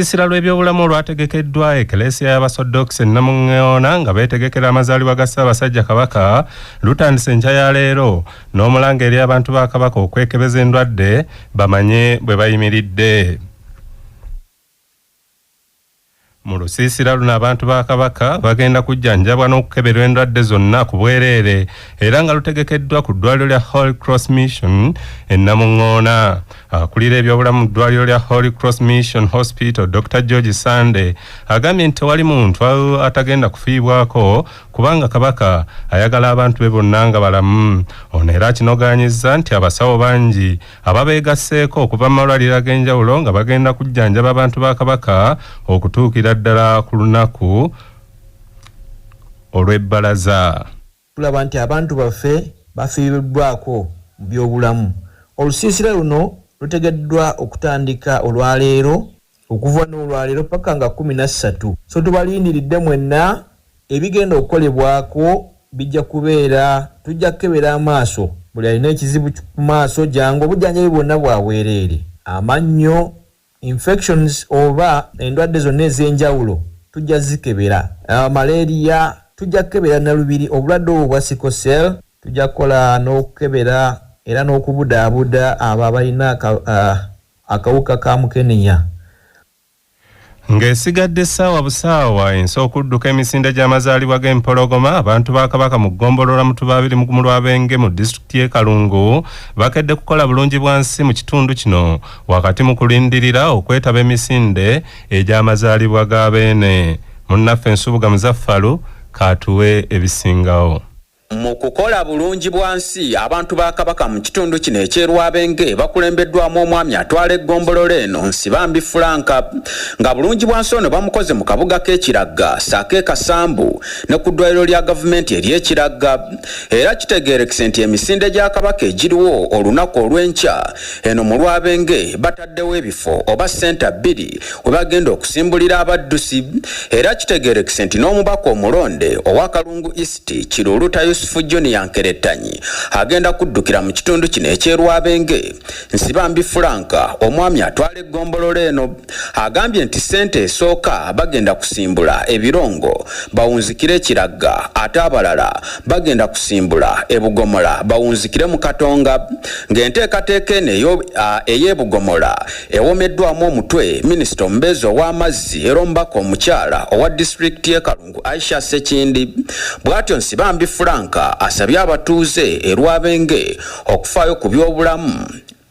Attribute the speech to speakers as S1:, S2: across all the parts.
S1: Olusiisira lw'ebyobulamu olwategekeddwa Eklesia y'Abasodokisi e Namuŋŋoona nga beetegekera amazaalibwa ga Ssaabasajja Kabaka lutandise enkya ya leero n'omulanga eri abantu ba Kabaka okwekebeza endwadde bamanye bwe bayimiridde. Mu lusiisira luno abantu ba Kabaka bagenda kujjanjabwa n'okukeberwa endwadde zonna ku bwereere era nga lutegekeddwa ku ddwaliro lya Holy Cross Mission e Namuŋŋoona. Akulira ebyobulamu mu ddwaliro lya Holy Cross Mission Hospital Dr George Sande agambye nti tewali muntu atagenda kufiibwako kubanga Kabaka ayagala abantu be bonna nga balamu. Ono era akinogaanyizza nti abasawo bangi ababeegasseeko okuva mu malwaliro ag'enjawulo nga bagenda kujjanjaba abantu ba Kabaka okutuukira ddala ku lunaku olw'ebbalaza.
S2: Tulaba nti abantu baffe bafiiriddwako mu byobulamu. Olusiisira luno lutegeddwa okutandika olwaleero okuva n'olwaleero paka nga 13. So tubalindiridde mwenna, ebigenda okukolebwako bijja kubeera, tujja kukebera amaaso, buli alina ekizibu ku maaso jangu, obujjanjabi bwonna bwa bwereere, amannyo, infections oba endwadde zonna ez'enjawulo tujja zikebera, malaria tujja kukebera nalubiri, obulwadde obwo bwa sickle cell tujja kukola n'okukebera era n'okubudaabuda abo abalina akawuka ka mukenenya.
S1: Ng'esigadde ssaawa busaawa ensi okudduka emisinde gy'amazaalibwa g'empologoma, abantu ba Kabaka mu ggombolola Mutuba 21 Lwabenge mu disitulikiti y'e Kalungu bakedde kukola bulungi bwa nsi mu kitundu kino wakati mu kulindirira okwetaba emisinde egy'amazaalibwa ga Beene. Munnaffe Nsubuga Muzaffalu kaatuwe ebisingawo.
S3: Mu kukola bulungi bwa nsi, abantu ba Kabaka mu kitundu kino eky'e Lwabenge bakulembeddwamu omwami atwala eggombolola eno Nsibambi Franka, nga bulungi bwa nsi ono bamukoze mu kabuga k'e Kiragga ssaako e Kasambu ne ku ddwaliro lya gavumenti ery'e Kiragga. Era kitegeerekese nti emisinde gya Kabaka egiriwo olunaku olw'enkya eno mu Lwabenge bataddewo ebifo oba ssenta 2 we bagenda okusimbulira abaddusi. Era kitegeerekese nti n'omubaka omulonde owa Kalungu East Kiruluta Yusufu Junior Nkerettanyi agenda kuddukira mu kitundu kino eky'e Lwabenge. Nsibambi Franka omwami atwala eggombolola eno agambye nti ssente esooka bagenda kusimbula ebirongo bawunzikire Kiragga, ate abalala bagenda kusimbula e Bugomola bawunzikire mu Katonga, ng'enteekateeka eno ey'e Bugomola ewomeddwamu omutwe minisita omubeezi ow'amazzi era omubaka omukyala owa disitulikiti y'e Kalungu Aisha Sekindi. Bw'atyo Nsibambi Franka asabye abatuuze e Lwabenge okufaayo ku byobulamu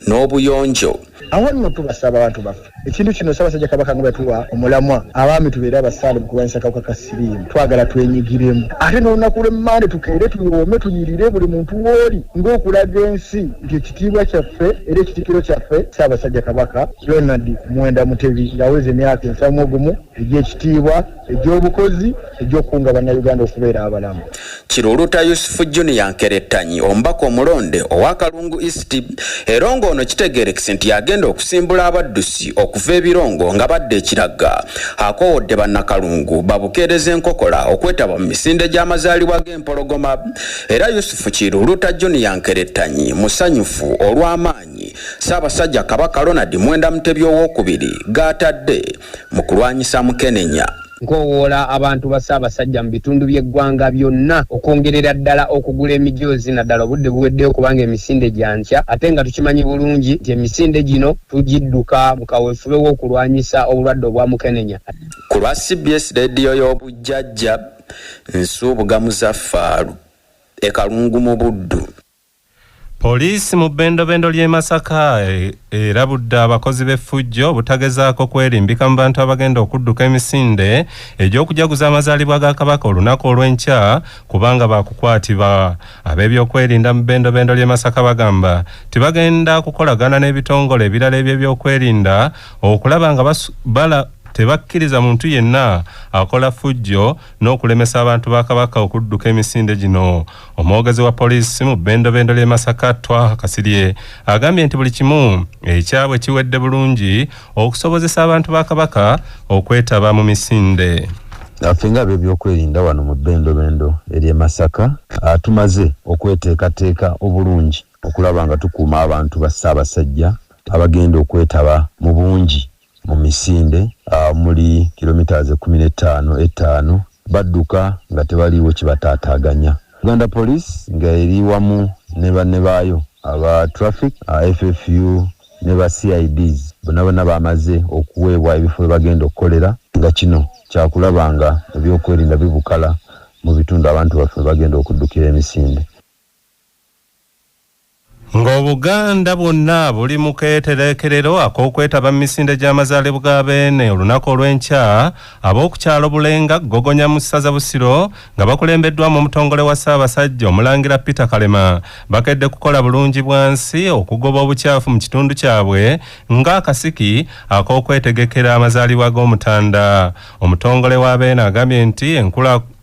S3: n'obuyonjo.
S4: Awo nno tubasaba abantu baffe, ekintu kino Ssaabasajja Kabaka nga bwatuwa omulamwa, abaami tubeere abasaale mu kulwanyisa akawuka ka siriimu, twagala twenyigiremu. Ate n'olunaku lw'emmande tukeere, tuyoome, tunyirire buli muntu w'oli ng'okulaga ensi nti ekitiibwa kyaffe era ekitikkiro kyaffe Ssaabasajja Kabaka Ronald Muwenda Mutebi ng'aweza emyaka 71 egy'ekitiibwa, egy'obukozi, egy'okukunga Bannayuganda okubeera abalamu.
S3: Kiruluta Yusufu Junior Nkerettanyi omubaka omulonde owa Kalungu East, era ng'ono kitegeerekese nti yagenda okusimbula abaddusi okuva ebirongo nga badda e Kiragga, akoowodde bannakalungu babukeereza enkokola okwetaba mu misinde gy'amazaalibwa g'empologoma. Era Yusufu Kiruluta Junior Nkerettanyi musanyufu olw'amaanyi Ssaabasajja Kabaka Ronald Muwenda Mutebi Owookubiri g'atadde mu kulwanyisa mukenenya.
S5: Nkoowoola abantu ba Ssaabasajja mu bitundu by'eggwanga byonna okwongerera ddala okugula emijoozi, naddala obudde buweddeyo, kubanga emisinde gya nkya, ate nga tukimanyi bulungi nti emisinde gino tugidduka mu kaweefube w'okulwanyisa obulwadde obwa mukenenya.
S3: Ku lwa CBS Rediyo y'Obujjajja, Nsubuga Muzaffaalu e Kalungu mu Buddu.
S1: Poliisi mu bbendobendo ly'e Masaka erabudde abakozi b'effujjo obutagezaako kwerimbika mu bantu abagenda okudduka emisinde egy'okujaguza amazaalibwa ga Kabaka olunaku olw'enkya, kubanga baakukwatibwa. Ab'ebyokwerinda mu bbendobendo ly'e Masaka bagamba tibagenda kukolagana n'ebitongole ebirala eby'ebyokwerinda okulaba nga bala tebakkiriza muntu yenna akola ffujjo n'okulemesa abantu ba Kabaka okudduka emisinde gino. Omwogezi wa poliisi mu bbendobendo ly'e Masaka Twaha Kasirye agambye nti buli kimu ekyabwe kiwedde bulungi okusobozesa abantu ba Kabaka okwetaba mu misinde.
S6: Ffe nga ab'ebyokwerinda wano mu bbendobendo ery'e Masaka tumaze okweteekateeka obulungi okulaba nga tukuuma abantu ba Ssaabasajja abagenda okwetaba mu bungi. mu misinde omuli kilometers 15 badduka nga tebaliiwo kibataataaganya. Uganda Police nga eri wamu ne banne baayo aba traffic, FFU ne ba CIDs bonna bonna bamaze okuweebwa ebifo bye bagenda okukolera, nga kino kyakulaba nga ebyokwerinda bibukala mu bitundu abantu baffe bagenda okuddukira emisinde.
S1: Ng'Obuganda bwonna buli mu keetereekerero ak'okwetaba mu misinde gy'amazaalibwa ga Beene olunaku olw'enkya, ab'oku kyalo Bulenga Ggogonya mu ssaza Busiro nga bakulembeddwamu omutongole wa Ssaabasajja Omulangira Peter Kalema bakedde kukola bulungi bwansi okugoba obukyafu mu kitundu kyabwe ng'akasiki ak'okwetegekera amazaalibwa g'Omutanda. Omutongole wa Beene agambye nti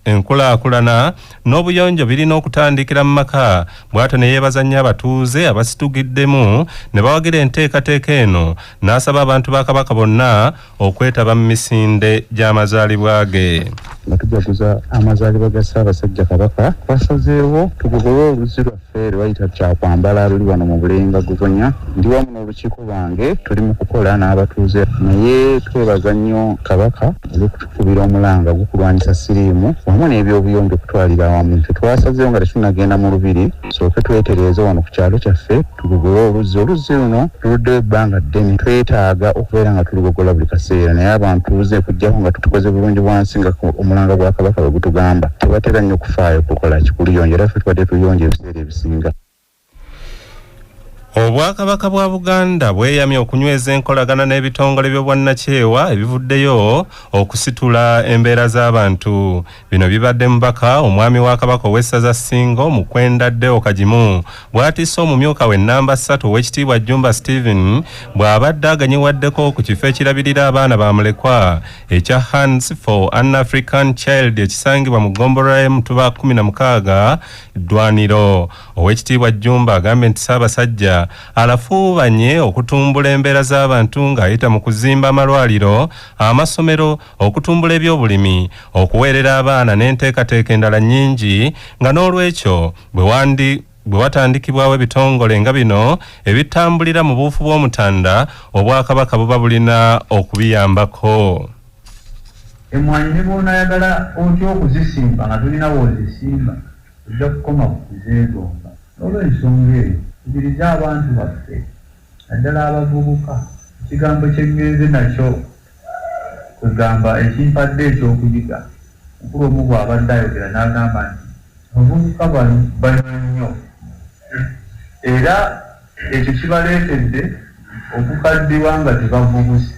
S1: enkulaakulana n'obuyonjo birina okutandikira mu maka, bw'atyo ne yeebaza nnyo abatuuze abasitugiddemu ne bawagira enteekateeka eno, n'asaba abantu ba Kabaka bonna okwetaba mu misinde gy'amazaalibwa ge.
S7: Nga tujaguza amazaalibwa ga Ssaabasajja Kabaka, twasazeewo tugogole oluzzi lwaffe lwe bayita Kyakwambala luli wano mu Bulenga Gogonya. Ndi wamu n'olukiiko lwange, tuli mu kukola n'abatuuze, naye twebaza nnyo Kabaka olw'okutukubira omulanga gw'okulwanyisa siriimu wamu n'ebyobuyonjo okutwalira awamu. Tetwasazeewo nga tetunnagenda mu lubiri, tusooke twetereeze wano ku kyalo kyaffe, tugogole oluzzi. Oluzzi luno tuluddeyo ebbanga ddene, twetaaga okubeera nga tulugogola buli kaseera, naye abantu kujjako nga tukoze bulungi bwansi nga omulanga gwa Kabaka bwe gutugamba, tebatera nnyo kufaayo kukola kikuluyonjo, era ffe tubadde tuluyonjo ebiseera ebisinga.
S1: Obwakabaka bwa Buganda bweyamye okunyweza enkolagana n'ebitongole by'obwannakyewa ebivuddeyo okusitula embeera z'abantu. Bino bibadde mubaka omwami wa Kabaka ow'essaza Ssingo Mukwenda Deo Kagimu bw'atisse omumyuka we nnamba 3 ow'ekitiibwa Jjumba Stephen bw'abadde aganyiwaddeko ku kifo ekirabirira abaana bamulekwa ekya Hands for an African Child ekisangibwa mu ggombolola y'Emutuba 16 Ddwaniro. Ow'ekitiibwa Jjumba agambye nti Ssaabasajja alafuubanye okutumbula embeera z'abantu ng'ayita mu kuzimba amalwaliro, amasomero, okutumbula ebyobulimi, okuweerera abaana n'enteekateeka endala nnyingi, nga n'olwekyo bwe watandikibwawo ebitongole nga bino ebitambulira mu buufu bw'Omutanda, Obwakabaka buba bulina okubiyambako.
S8: Emmwanyi ne bw'onaayagala otya okuzisimba nga tolina w'ozisimba, ojja kukoma ku kuzeegomba. N'olwensonga eyo, tukubirize abantu baffe naddala abavubuka. Ekigambo kye ŋŋenze nakyo kwegamba ekimpadde ekyokuyiga, mukulu omu bw'abadde ayogera n'agamba nti abavubuka bano banywa nnyo era ekyo kibaleetedde okukaddiwa nga tebavubuse.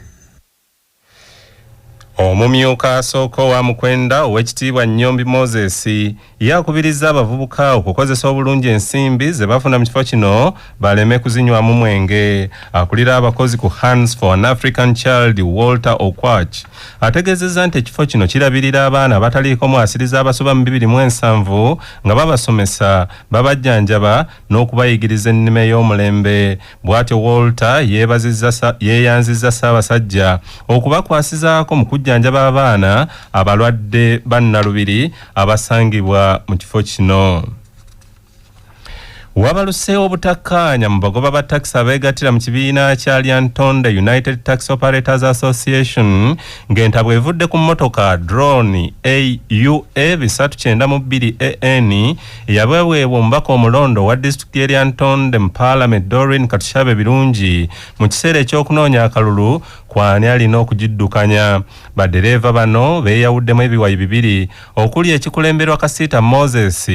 S1: Omumyuka asooka owa Mukwenda ow'ekitiibwa Nnyombi Moses ye akubirizza abavubuka okukozesa obulungi ensimbi ze bafuna mu kifo kino baleme kuzinywamu mwenge. Akulira abakozi ku Hands for an African Child Walter Okwach ategeezezza nti ekifo kino kirabirira abaana abataliiko mwasiriza abasoba mu 27 nga babasomesa, babajjanjaba n'okubayigiriza ennima ey'omulembe. Bw'atyo Walter yeeyanzizza Ssaabasajja okubakwasizaako mu kujjanjaba abaana abalwadde ba nnalubiri abasangibwa mu kifo kino. Wabaluseewo obutakkaanya mu bagoba ba takisi abeegattira mu kibiina kya Lyantonde United Taxi Operators Association ng'entabwe evudde ku mmotoka drone AUA 392 AN eyaweweebwa omubaka omulondo owa disitulikiti y'e Lyantonde mu Paalamenti Doreen Katushabe Birungi mu kiseera ekyokunoonya akalulu kwani alina okugiddukanya. Baddereeva bano beeyawuddemu ebiwayi bibiri okuli ekikulemberwa Kasiita Moses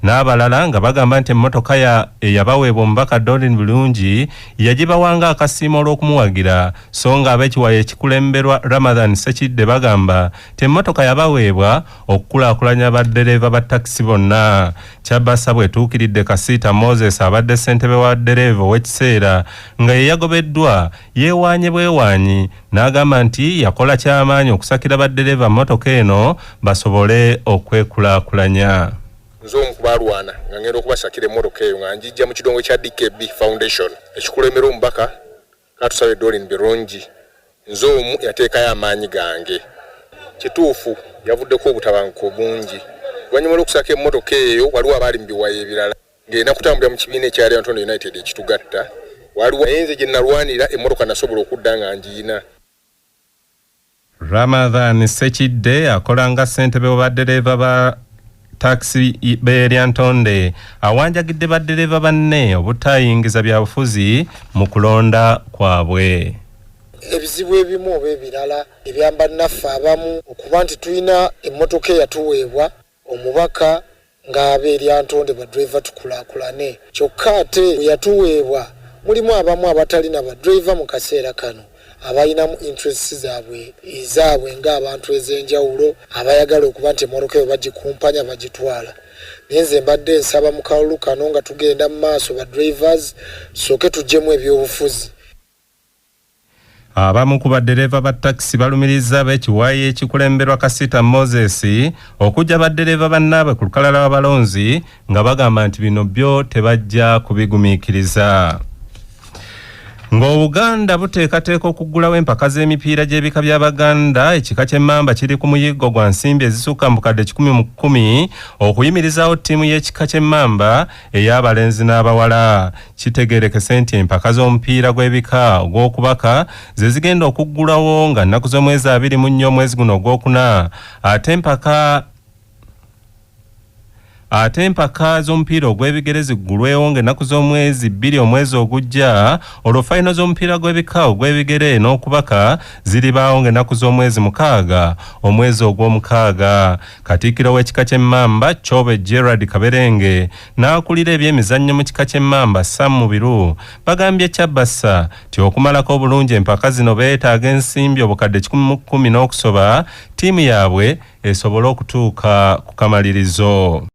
S1: n'abalala nga bagamba nti emmotoka eyabaweebwa omubaka Doreen Birungi yagibawanga akasiimo olw'okumuwagira, so nga ab'ekiwayi ekikulemberwa Ramadhan Sekidde bagamba nti emmotoka yabaweebwa okukulaakulanya baddereeva ba takisi bonna. Kyabasa bw'etuukiridde Kasiita Moses abadde ssentebe wa ddereeva ow'ekiseera nga ye yagobeddwa yeewaanye bwewaanyi n'agamba nti yakola kyamaanyi okusakira baddereeva mmotoka eno basobole okwekulaakulanya.
S9: Nze omu ku baalwana nga ngenda okubasakira emmotoka eyo nga njijja mu kidongo kya DKB Foundation ekikulembera omubaka Katusabe Doreen Birungi, nze omu yateekayo amaanyi gange. Kituufu yavuddeko obutabanguko bungi oluvannyuma lw'okusaka emmotoka eyo, waliwo abaali mu biwayi ebirala ng'erina kutambulira mu kibiina ekya Lyantonde United ekitugatta, waliwo naye nze gye nalwanira emmotoka nasobola okudda nga ngiyina.
S1: Ramadhan Sekidde akola nga ssentebe wa baddereeva ba takisi b'e Lyantonde awanjagidde baddereeva banne obutayingiza byabufuzi mu kulonda kwabwe.
S10: Ebizibu ebimu oba ebirala ebya bannaffe abamu okuba nti tulina emmotoka eyatuweebwa omubaka ng'ab'e Lyantonde badriver tukulaakulane, kyokka ate bwe yatuweebwa mulimu abamu abatali na badriver mu kaseera kano abalinamu interests zaabwe ezaabwe ng'abantu ez'enjawulo abayagala okuba nti emmotoka eyo bagikumpanya bagitwala. Naye nze mbadde nsaba mu kalulu kano nga tugenda mu maaso ba drivers tusooke tuggyemu ebyobufuzi.
S1: Abamu ku baddereeva ba takisi balumirizza ab'ekiwayi ekikulemberwa Kasita Moses okuggya baddereeva bannaabwe ku lukalala lw'abalonzi nga bagamba nti bino byo tebajja kubigumiikiriza. Ng'Obuganda buteekateeka okuggulawo empaka z'emipiira gy'ebika by'Abaganda, ekika ky'Emmamba kiri ku muyiggo gwa nsimbi ezisukka mu bukadde 110 okuyimirizaawo ttiimu y'ekika ky'Emmamba ey'abalenzi n'abawala. Kitegeerekese nti empaka z'omupiira gw'ebika ogw'okubaka ze zigenda okuggulawo nga nnaku z'omwezi 24 omwezi guno ogwokuna, ate empaka z'omupiira ogw'ebigere ziggulwewo ng'ennaku z'omwezi 2 omwezi ogujja, olwo fayino z'omupiira gw'ebika ogw'ebigere n'okubaka ziribaawo ng'ennaku z'omwezi 6 omwezi ogw'omukaaga. Katikkiro w'ekika ky'Emmamba Kyobe Gerard Kaberenge n'akulira ebyemizannyo mu kika ky'Emmamba Sam Mubiru bagambye Kyabassa nti okumalako obulungi empaka zino beetaaga ensimbi obukadde 110 n'okusoba ttiimu yaabwe esobole okutuuka ku kamalirizo.